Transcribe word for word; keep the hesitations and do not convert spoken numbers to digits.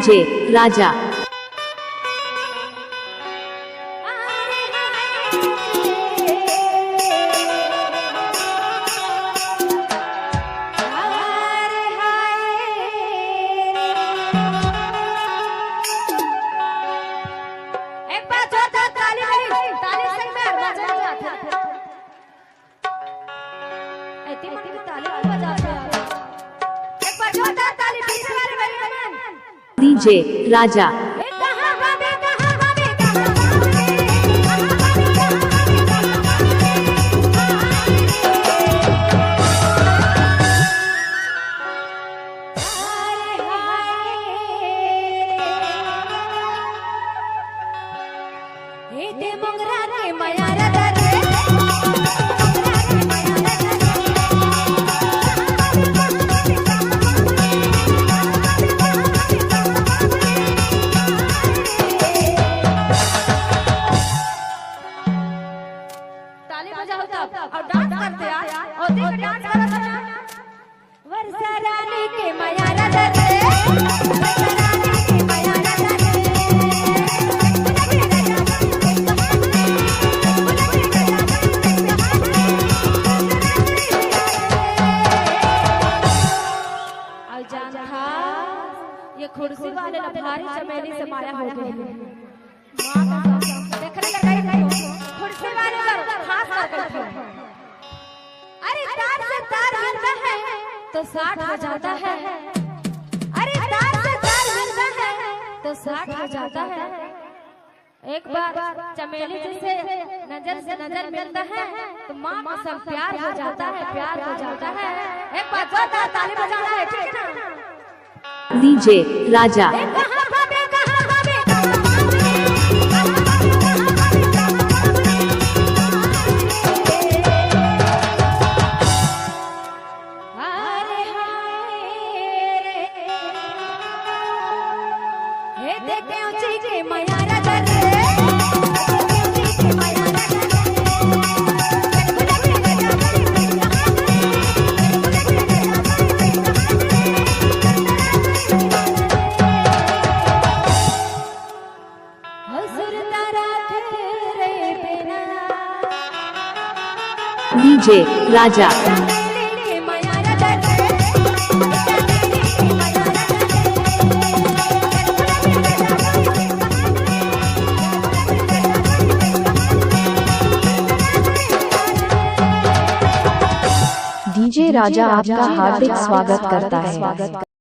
जे राजा। एक बार जोरदार ताली बजाई, ताली से मैं मजा नहीं आता। एती मन के ताली नहीं बजाते यार। एक बार जोरदार ताली पीछे वाले भाई बहन। डीजे राजा। ए कहाँ बाबे, कहाँ बाबे, कहाँ बाबे, कहाँ बाबे, कहाँ बाबे, कहाँ बाबे। हाय, हाय। ए ते मोंगरा के मया रदा रे। ताली बजाओ तब, और डांस करते यार, और देख डांस करो सब। वर्षा रानी के मया रदा रे, वर्षा रानी के मया रदा रे। अउ जान था, ये खुर्सी वाले ला भारी चमेली से माया हो गई। माँ कसम, देखने लगा ही नहीं। खुर्सी वाले पर खास कर बैठे। अरे तार से तार मिलता है तो साठ हो जाता है। अरे तार से तार मिलता है तो साठ हो जाता है। एक बार चमेली जी से नजर से नजर मिलता है तो माँ कसम प्यार हो जाता है, प्यार हो जाता है। एक बार जोरदार ताली बजाना है, ठीक है ना? डीजे राजा। डीजे राजा। डीजे राजा आपका हार्दिक स्वागत करता है।